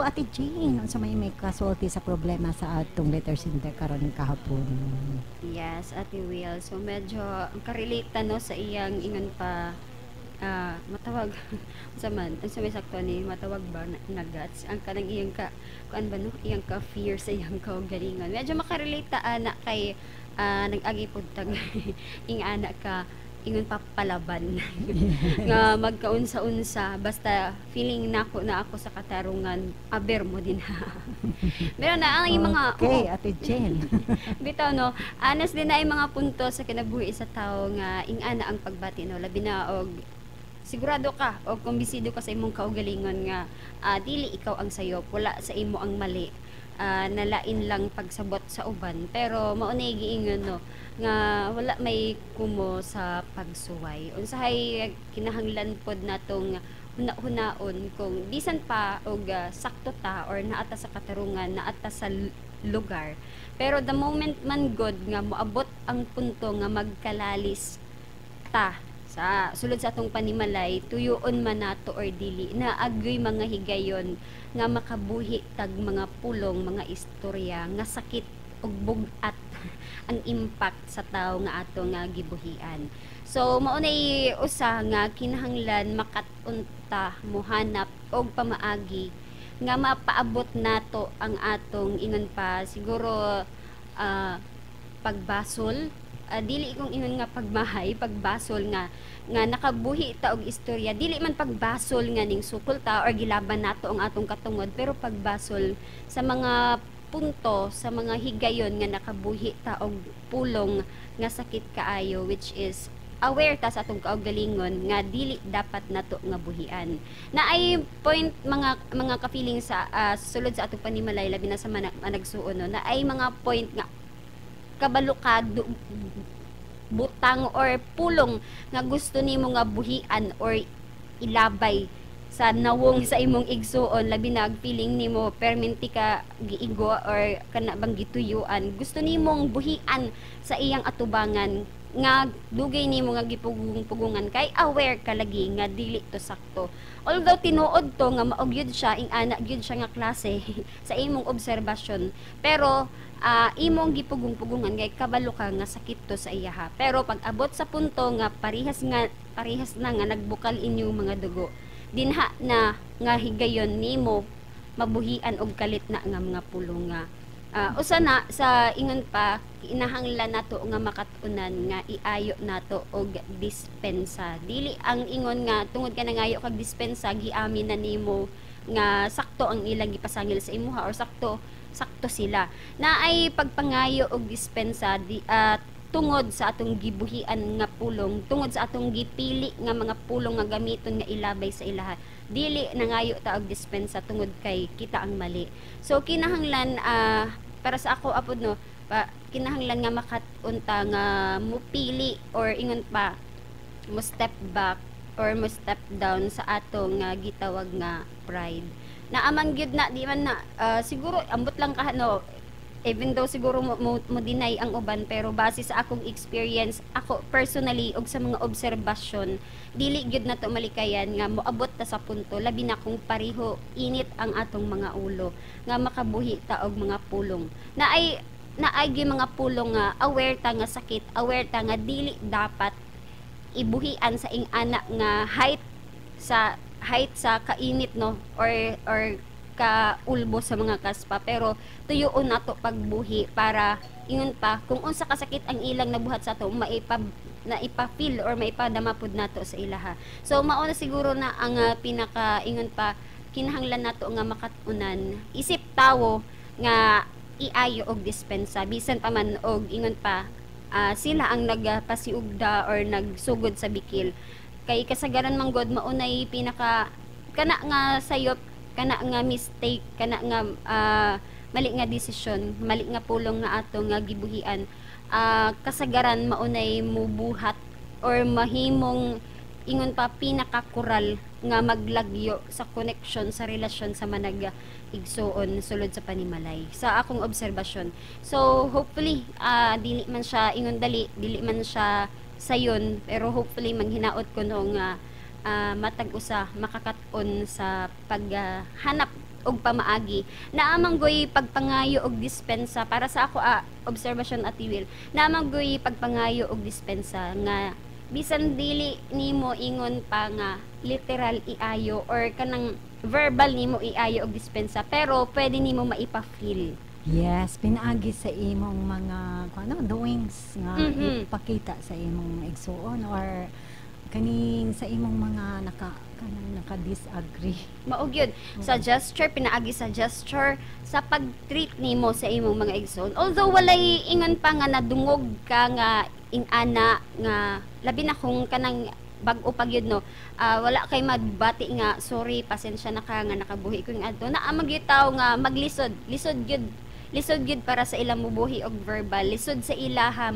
Ate Jane, unsa may kasulti sa problema sa atong letter sender karon kahapon? Yes, Ate Will. So medyo ang karelate no sa iyang ingon pa, matawag sa man ang sa may sakto ni matawag ba na guts ang kanang iyang ka kuan ba no, iyang ka fear sa iyang kaugalingon. Medyo makarelate ta ana kay nag-agi pud tag ing ana ka ingon pa palaban nga magkaunsa-unsa, basta feeling nako na ako sa katarungan, aber mo din ha. Meron na ang mga Okay, Ate Jane. Bitaw no, anas din na ay mga punto sa kinabuhi sa tao nga ingana ang pagbati no, labi na og sigurado ka o kumbisido ka sa imong kaugalingon nga dili ikaw ang sayop, wala sa imo ang mali, nalain lang pagsabot sa uban. Pero mao na giingon no nga wala may kumo sa pagsuway. Unsahay kinahanglan pod natong huna-hunaon kung bisan pa og sakto ta or naata sa katarungan, naata sa lugar, pero the moment man god nga moabot ang punto nga magkalalis ta sa sulod sa atong panimalay, tuyoon man nato or dili, na agoy mga higayon nga makabuhi tag mga pulong, mga istorya nga sakit ug bug-at ang impact sa tawo nga ato nga gibuhian. So mao nay usa nga kinahanglan makat-unta mohanap og pamaagi nga mapaabot nato ang atong ingon pa siguro pagbasol, dili kong ingon nga pagmahay, pagbasol nga nga nakabuhi ta og istorya. Dili man pagbasol nga ning sukol ta or gilaban nato ang atong katungod, pero pagbasol sa mga punto, sa mga higayon nga nakabuhi ta og pulong nga sakit kaayo, which is aware ta sa atong kaugalingon nga dili dapat nato nga buhian. Na ay point mga ka-feeling sa sulod sa atong panimalay, labi na sa managsuon no, na ay mga point nga kabalo ka butang or pulong nga gusto nimo nga buhian or ilabay sa nawong sa imong igsuon, labi na ag feeling nimo perminti ka giigo or kana bang gituyuan, gusto nimong buhian sa iyang atubangan nga dugay nimo nga gipugong-pugungan kay aware ka lagi nga dili to sakto. Although tinuod to nga mao gyud siya, ing ana gyud siya nga klase sa imong obserbasyon, pero imong gipugong-pugungan kay kabalo ka nga sakit to sa iyaha. Pero pag abot sa punto nga parihas na nga nagbukal inyong mga dugo, dinha na nga higayon nimo mabuhian og kalit na nga mga pulong nga usa na sa ingon pa kinahanglan nato nga makat-unan nga iayo nato og dispensa. Dili ang ingon nga tungod ka nangayo kag dispensa, giamin na nimo nga sakto ang ilang gipasangil sa imuha or sakto sakto sila. Na ay pagpangayo og dispensa di, tungod sa atong gibuhian nga pulong, tungod sa atong gipili nga mga pulong nga gamiton nga ilabay sa ilaha. Dili nangayo ta og dispensa tungod kay kita ang mali. So kinahanglan, para sa ako apod no, pa, kinahanglan nga makat-unta nga mupili or ingon pa mo step back or mo step down sa atong nga gitawag nga pride. Naaman gyud na di man na siguro ambot lang ka no, even though siguro mo deny ang uban, pero base sa akong experience, ako personally og sa mga obserbasyon, dili gyud na to malikayan nga moabot ta sa punto, labi na kung pareho init ang atong mga ulo, nga makabuhi ta og mga pulong na ay gyud mga pulong nga aware ta nga sakit, aware ta nga dili dapat ibuhian sa ing ana nga height sa kainit no or kaulbo sa mga kaspa, pero tuyoon nato pagbuhi para ingon pa kung unsa kasakit ang ilang nabuhat sa ato, maipa na ipa-feel or maipadama pud nato sa ilaha. So mao na siguro na ang pinaka ingon pa kinahanglan nato nga makat-unan isip tawo nga iayo og dispensa bisan pa man og ingon pa sila ang nagpasiugda or nagsugod sa bikil, kay kasagaran man god maunay pinaka kana nga sayop, kana nga mistake, kana nga mali nga desisyon, mali nga pulong nga ato nga gibuhian, kasagaran maunay mubuhat or mahimong ingon pa pinakakural nga maglagyo sa connection sa relasyon sa manag igsuon sulod sa panimalay, sa akong obserbasyon. So hopefully dili man siya ingon dali, dili man siya sayon, pero hopefully manghinaot ko no nga matag usa makakat-on sa paghanap. Og pamaagi. Naa man goy pagpangayo og dispensa para sa ako observation, Ate Will. Naa man goy pagpangayo og dispensa nga bisan dili nimo ingon pa nga literal iayo or kanang verbal nimo iayo og dispensa, pero pwede nimo maipa-feel. Yes, pinaagi sa imong mga kung ano, doings nga ipakita sa imong igsuon or kaning sa imong mga naka kanang naka-disagree. Mao gyud sa gesture, pinaagi sa gesture, sa pag-treat nimo sa imong mga igsoon. Although walay ingon pa nga nadungog ka nga ing-ana nga, labi na kung kanang bag-o pa gyud, no, wala kay magbati nga, "Sorry, pasensya na ka nga nakabuhi ko ing adto." Naa man gyud tawo nga maglisod, lisod gyud, lisod gyud para sa ilang mubuhi og verbal, lisod sa ilaha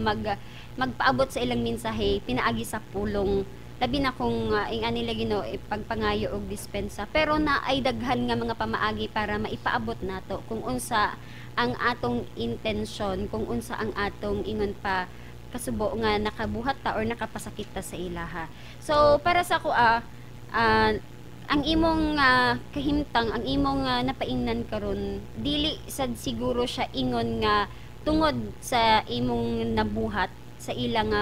magpaabot sa ilang mensahe pinaagi sa pulong, labi na kung ing-ani lagi, no, ipagpangayo og dispensa. Pero naay daghan nga mga pamaagi para maipaabot nato kung unsa ang atong intensyon, kung unsa ang atong ingon pa kasubo nga nakabuhat ta or nakapasakit ta sa ilaha. So para sa ako, ang imong kahimtang, ang imong napaingnan karon, dili sad siguro siya ingon nga tungod sa imong nabuhat sa ilang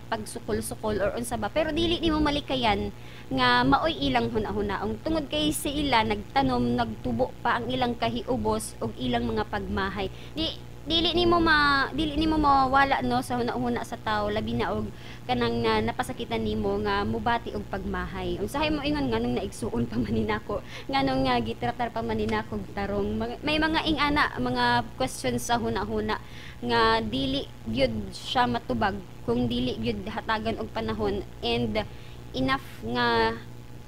pagsukol-sukol or unsa ba, pero dili nimo malikayan nga maoy ilang huna-hunaong tungod kay sa ila nagtanom, nagtubo pa ang ilang kahiubos ug ilang mga pagmahay. Di dili nimo mawala, no, sa huna-huna sa tao, labi na og kanang napasakitan nimo nga mubati og pagmahay. Unsahay mo ingon, nganong naigsuon pa man ni nako, nganong nga gitratar pa man ni nako og tarong? May mga ingana, mga questions sa huna-huna nga dili gyud siya matubag kung dili gyud hatagan og panahon and enough nga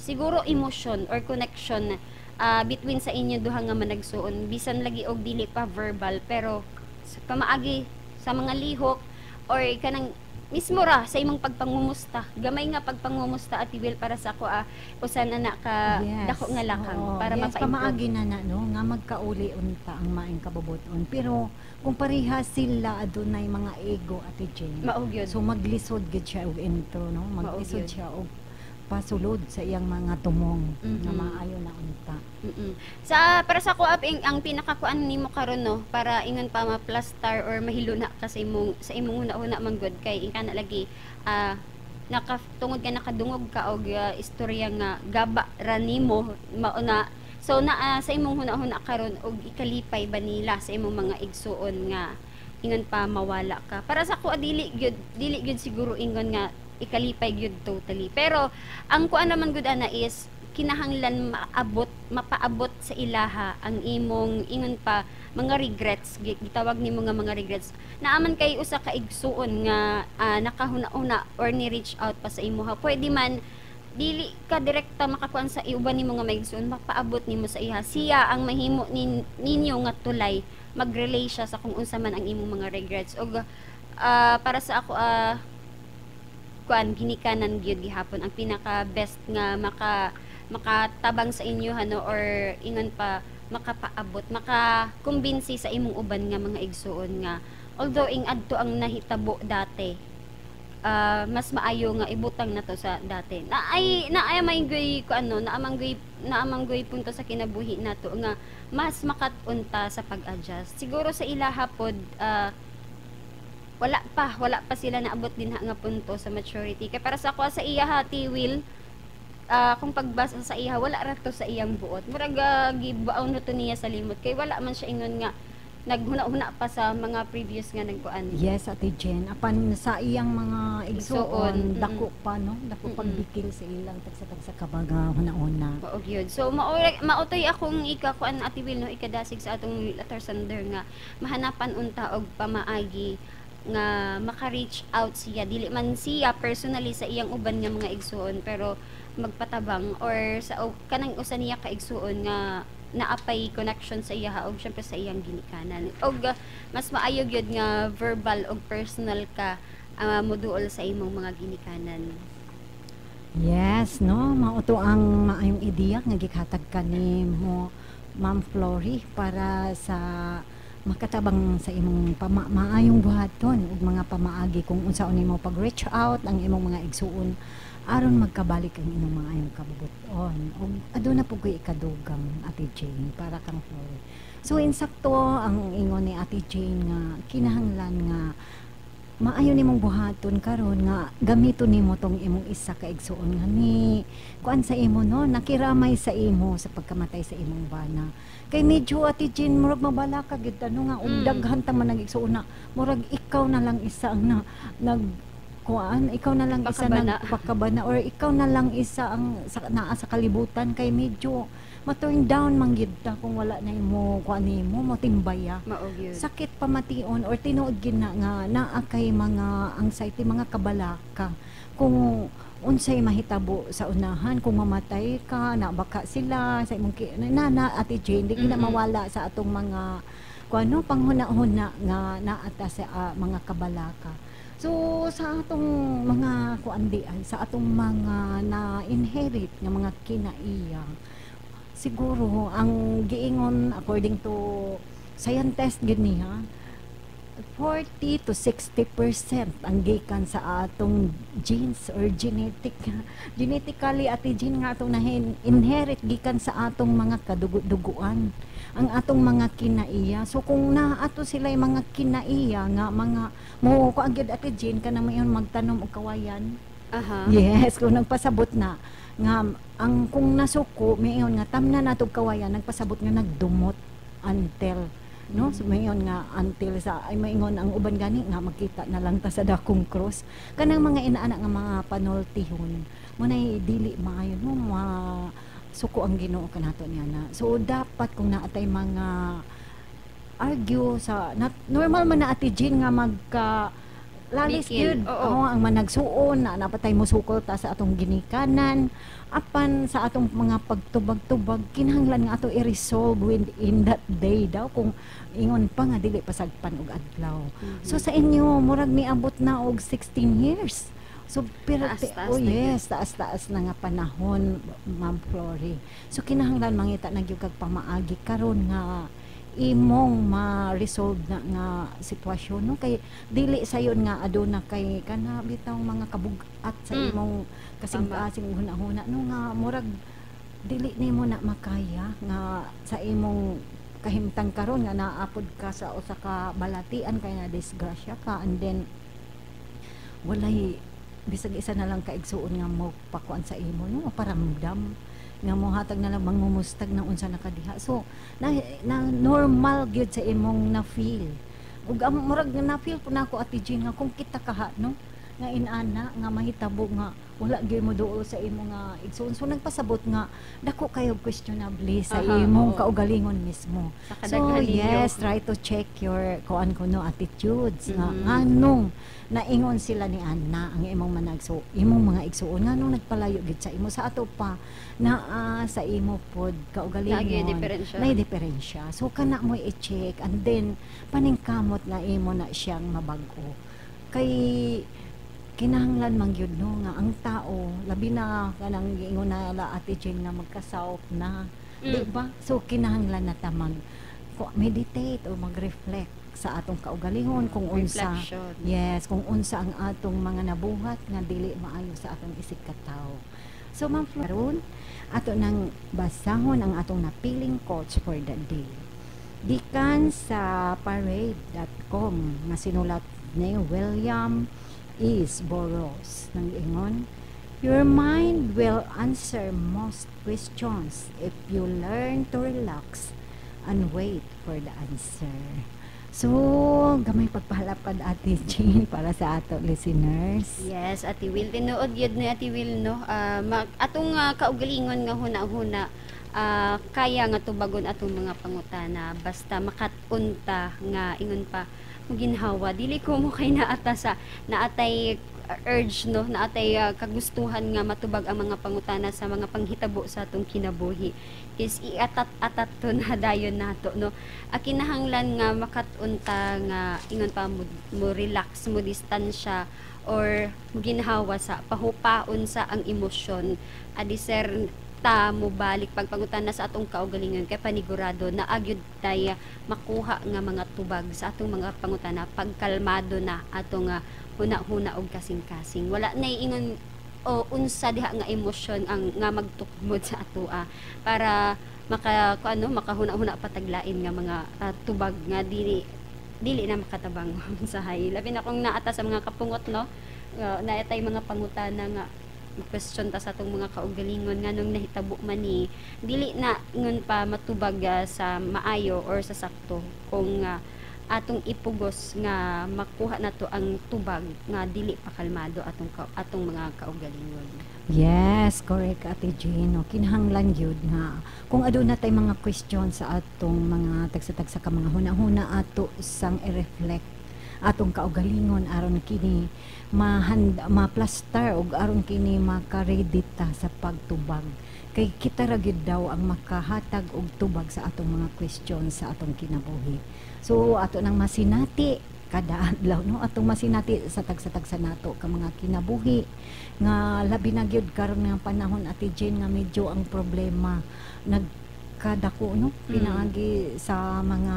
siguro emotion or connection between sa inyo duha nga managsuon, bisan lagi og dili pa verbal, pero sa pamaagi sa mga lihok or kanang mismo ra sa imong pagpangumusta, gamay nga pagpangumusta, Ate Will, para sa ako usa na na ka dako nga lakang para mapa-improve. Pamaagi na na, no, nga magkauli unta ang maayong kabubut-on. Pero kung pareha sila adunay mga ego, Ate Jane. Mao gyud. So maglisod gid siya og intro, no? Maglisod gyud. Siya og pasulod sa iyang mga tumong nga maayo na unta. Sa para sa ako ang pinakakuan nimo karon, no, para ingon pa ma-plastar or mahiluna ka sa imong huna-huna man gud, kay ingka na lagi naka tungod ka nakadungog ka og istorya nga gaba ra nimo mao na. So naa sa imong huna-huna karon og ikalipay ba nila sa imong mga igsuon nga ingon pa mawala ka? Para sa ako, dili gyud siguro ingon nga ikalipay gyud totally, pero ang kuan naman gud ana is kinahanglan maabot, mapaabot sa ilaha ang imong ingon pa mga regrets, gitawag nimo nga mga regrets. Naa man kay usa ka igsuon nga nakahuna-huna or ni reach out pa sa imuha, pwede man dili ka direkta makakuan sa uban nimo nga may igsuon, mapaabot nimo sa iha. Siya ang mahimo ninyo nga tulay, mag-relay siya sa kung unsa man ang imong mga regrets. Og para sa ako, kuan, ginikanan gyud gihapon ang pinaka best nga makatabang sa inyo, hano, or ingon pa makapaabot, makakumbinsi sa imong uban nga mga igsuon nga although ing adto ang nahitabo dati, mas maayo nga ibutang na to sa dati. Na ay may goy ko ano, naa man goy punto sa kinabuhi nato nga mas makat-unta sa pag-adjust. Siguro sa ilaha pod, wala pa sila naabot din ha nga punto sa maturity. Kay para sa ako, sa iya ha, Will, kung pagbasa sa iya, wala ra to sa iyang buot. Murag gibaon na to niya sa limot kay wala man siya ingon nga naghuna-huna pa sa mga previous nga nagkuan. Yes, Ate Jen. Apan sa iyang mga Igsuon, igsuon, dako pa, no? Dako pagbikil sa ilang tagsa-tagsa ka mga huna-huna. Mao gyud. So mao mao toy akong ikakuan, Ate Will, no, ikadasig sa atong letter sender nga mahanapan unta og pamaagi nga maka-reach out siya, dili man siya personally sa iyang uban nga mga igsuon, pero magpatabang or sa o, kanang usa niya ka igsuon nga naapay connection sa iya og syempre sa iyang ginikanan. Og mas maayo gyud nga verbal og personal ka moduol sa imong mga ginikanan. Yes, no? Mao to ang maayong ideya nga gikatag ka ni mo, Ma'am Flory, para sa Makatabang sa imong maayong buhaton ug mga pamaagi kung unsaon nimo pag reach out ang imong mga igsuon aron magkabalik ang inyong maayong kabubut-on. Ug aduna po ko'y ikadugang, Ate Jane, para kang Flory. So insakto ang ingon ni Ate Jane nga kinahanglan nga maayo nimong buhaton karon nga gamiton nimo tong imong isa ka igsuon nga ni kuan sa imo, no, nakiramay sa imo sa pagkamatay sa imong bana. Kay medyo, Ate Jane, murag mabalaka gid ano nga og daghan ta man nag igsuon na murag ikaw na lang isa ang na, nag kuan, ikaw na lang isa Pakabana. Nagpakabana or ikaw na lang isa ang naa sa kalibutan, kay medyo ma-turn down man gyud ta kung wala na imo kuan nimo mo timbaya. Mao gyud. Sakit pamation or tinuod gid na nga naa kay mga anxiety, mga kabalaka kung unsay mahitabo sa unahan kung mamatay ka na, baka sila sa imong na, na Ate Jane, di gid na mawala sa atong mga kuano, panghuna-huna nga naata sa mga kabalaka. So sa atong mga kuan di ay sa atong mga na inherit nga mga kinaiya, siguro ang giingon according to scientist gid niya, 40 to 60% ang gikan sa atong genes or genetic, genetically, Ate Jean, nga atong nahin inherit gikan sa atong mga kadugo-duguan ang atong mga kinaiya. So kung naato sila yung mga kinaiya nga mga mo ko gyud, Ate Jean, kanang mayon magtanom og kawayan. Yes, kung nagpasabot na nga ang kung nasuko mayon nga tamna nato kawayan, nagpasabot nga nagdumot until, no, so mayon nga until sa ay maingon ang uban gani nga magkita na lang ta sa dakong cross, kanang mga inaana nga mga panultihon mo nay dili maayo, no, ma suko ang Ginoo kanato niya na. So dapat kung naatay mga argue sa not, normal man na, Ate Jean, nga magka lalis Bikin, gyud. Oo. Oo, ang managsuon na napatay mo sukol ta sa atong ginikanan, apan sa atong mga pagtubag-tubag kinahanglan nga ato i-resolve within that day daw, kung ingon pa nga dili pasagpan og adlaw. So sa inyo murag niabot na og 16 years, so pero Taas-taas oh na gyud. Yes, taas-taas na nga panahon, Ma'am Flory. So kinahanglan mangita na gyud kag pamaagi karon nga imong ma-resolve na nga sitwasyon, no, kay dili sayon nga aduna kay kana bitaw mga kabug-at sa imong kasing-kasing hunahuna, no, nga murag dili nimo na makaya nga sa imong kahimtang karon nga naapod ka sa usa ka balatian kay na disgrasya ka and then walay bisag isa na lang kaigsuon nga mo pakuan sa imo, no, paramdam nga mohatag na lang, mangumustag na unsa na kadiha. So na normal gyud sa imong na feel ug ang murag na feel po nako, Ate Jean, nga kung kita kaha, no, nga inana nga mahitabo nga wala gyud mo duol sa imo nga igsuon, so nagpasabot nga dako kayo questionably sa imong kaugalingon mismo. Sa So kadaghan ninyo. yes, try to check your kuan kuno attitudes nga nganong naingon sila ni Anna ang imong managso imong mga igsuon, nganong nagpalayo gid sa imo sa ato pa naa sa imo pod kaugalingon. Naa gyud diferensya. Nay diferensya. So kana mo i-check and then paningkamot nga imo na siyang mabag-o kay kinahanglan man gyud, no, nga ang tao, labi na kanang giingon na la Ate Jane nga magkasawp na, di ba? So kinahanglan na ta mag meditate o mag-reflect sa atong kaugalingon kung unsa Reflection. Yes, kung unsa ang atong mga nabuhat nga dili maayo sa atong isig katawo. So Ma'am Flor, ato nang basahon ang atong napiling quotes for the day. Gikan sa parade.com nga sinulat ni William E. Burroughs nang ingon, "Your mind will answer most questions if you learn to relax and wait for the answer." So, gamay pagpahalapad, Ate Jean, para sa ato listeners. Yes, Ate Will. Tinuod yun ni Ate Will, no? Atong kaugalingon nga huna-huna, kaya nga tubagon atong mga pangutana basta makat-unta nga ingon pa muginhawa, dili ko mo kay naata sa naatay urge, no, naatay kagustuhan nga matubag ang mga pangutana sa mga panghitabo sa atong kinabuhi is iatat-atat to na dayon nato, no. Kinahanglan nga makat-unta nga ingon pa mo relax, mo distansya or ginhawa sa pahupaon sa ang emosyon adi sir. Ta mobalik pagpangutana sa atong kaugalingon, kay panigurado na agyud tay makuha nga mga tubag sa atong mga pangutana pagkalmado na atong huna-huna og kasing-kasing. Wala na ingon o unsa diha nga emosyon ang nga magtukmod sa atoa para maka kuan no, makahuna-huna pataglain nga mga tubag nga dili dili na makatabang sa hay, labi na kung naata sa mga kapungot, no? Naatay mga pangutana nga question ta sa atong mga kaugalingon nganong nahitabo man ni, dili na ingon pa matubag sa maayo or sa sakto kung atong ipugos nga makuha nato ang tubag nga dili pa kalmado atong mga kaugalingon. Yes, correct, Ate Jane. No, kinahanglan gyud nga kung aduna tay mga question sa atong mga tagsa-tagsa ka mga huna-huna, ato sang i-reflect atong kaugalingon aron kini mahand ma-plaster ug aron kini maka-ready ta sa pagtubag, kay kita ra gyud daw ang makahatag og tubag sa atong mga question sa atong kinabuhi. So ato nang masinati kada adlaw, no, atong masinati sa tagsa-tagsa nato ka mga kinabuhi nga labi na gyud karon nga panahon, Ate Jane, nga medyo ang problema nagkadako, no, pinaagi sa mga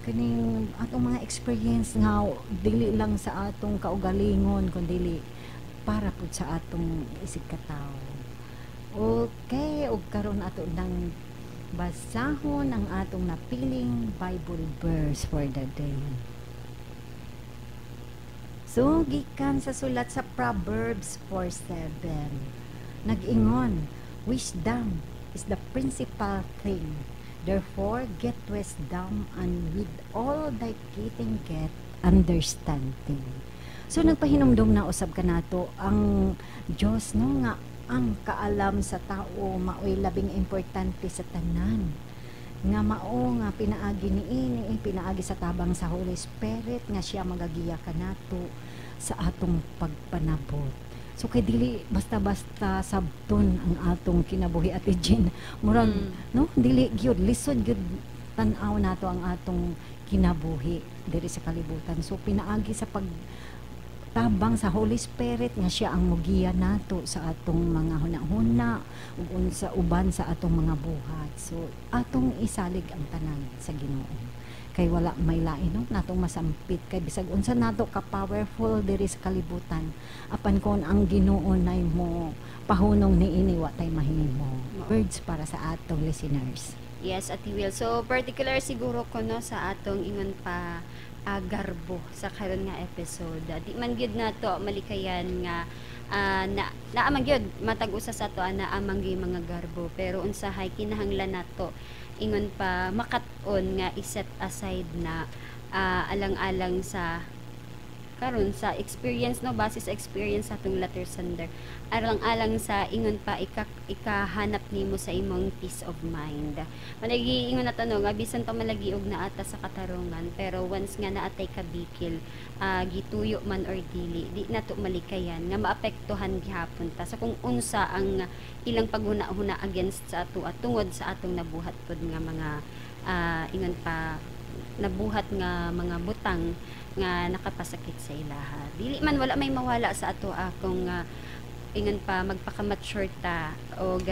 kaning atong mga experience nga dili lang sa atong kaugalingon kundi para pud sa atong isig katawo. Okay, ug karon ato nang basahon ang atong napiling Bible verse for the day. So, gikan sa sulat sa Proverbs 4:7. Nag-ingon, "Wisdom is the principal thing. Therefore, get wisdom, and with all thy getting, get understanding." So, nagpahinumdum na usab kanato ang Diyos, no, nga ang kaalam sa tao mao'y labing importante sa tanan, nga mao nga pinaagi niini, pinaagi sa tabang sa Holy Spirit nga siya magagiya kanato sa atong pagpanabot. So kay dili basta-basta sabton ang atong kinabuhi, Ate Jean. Murag no, dili gyud, lisod gyud tan-aw nato ang atong kinabuhi diri sa kalibutan. So pinaagi sa pag tabang sa Holy Spirit nga siya ang mugiya nato sa atong mga hunahuna ug unsa uban sa atong mga buhat. So atong isalig ang tanan sa Ginoo. Kay wala may lain, no, natong masampit, kay bisag unsa nato ka powerful diri sa kalibutan, apan kon ang Ginoo nay mo pahunong niini, wa tay mahimo. Words para sa atong listeners. Yes, Ate Will. So, particular siguro ko, no, sa atong ingon pa garbo sa karon nga episode. Di man gyud nato malikayan nga na naa man gyud matag usa sa ato naa man gyud mga garbo, pero unsahay kinahanglan nato ingon pa makat-on nga i-set aside na alang-alang sa karon sa experience, no, base sa experience sa atong letter sender, alang-alang sa ingon pa ikahanap nimo sa imong peace of mind. Malagi ingon na tanong nga bisan pa malagi og naata sa katarungan, pero once nga naatay kabikil, gituyo man or dili, di nato malikayan nga maapektuhan gihapon ta sa kung unsa ang ilang paghuna-huna against sa ato at tungod sa atong nabuhat pod nga mga ingon pa nabuhat nga mga butang nga nakapasakit sa ilaha. Dili man wala may mawala sa ato akong ingon pa magpaka-mature ta o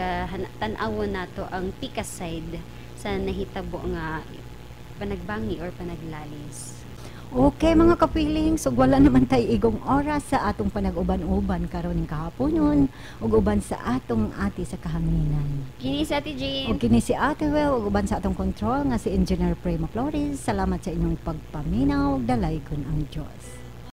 tan-awon nato ang pikas side sa nahitabo nga panagbangi or panaglalis. Okay, mga ka-feelings, ug wala naman tay igong oras sa atong panag-uban-uban karon kahaponon ug uban sa atong ate sa kahanginan. Kini si Ate Jane. Ug kini si Ate Well ug uban sa atong control nga si Engineer Primo Flores. Salamat sa inyong pagpaminaw. Dalaygon ang Dios.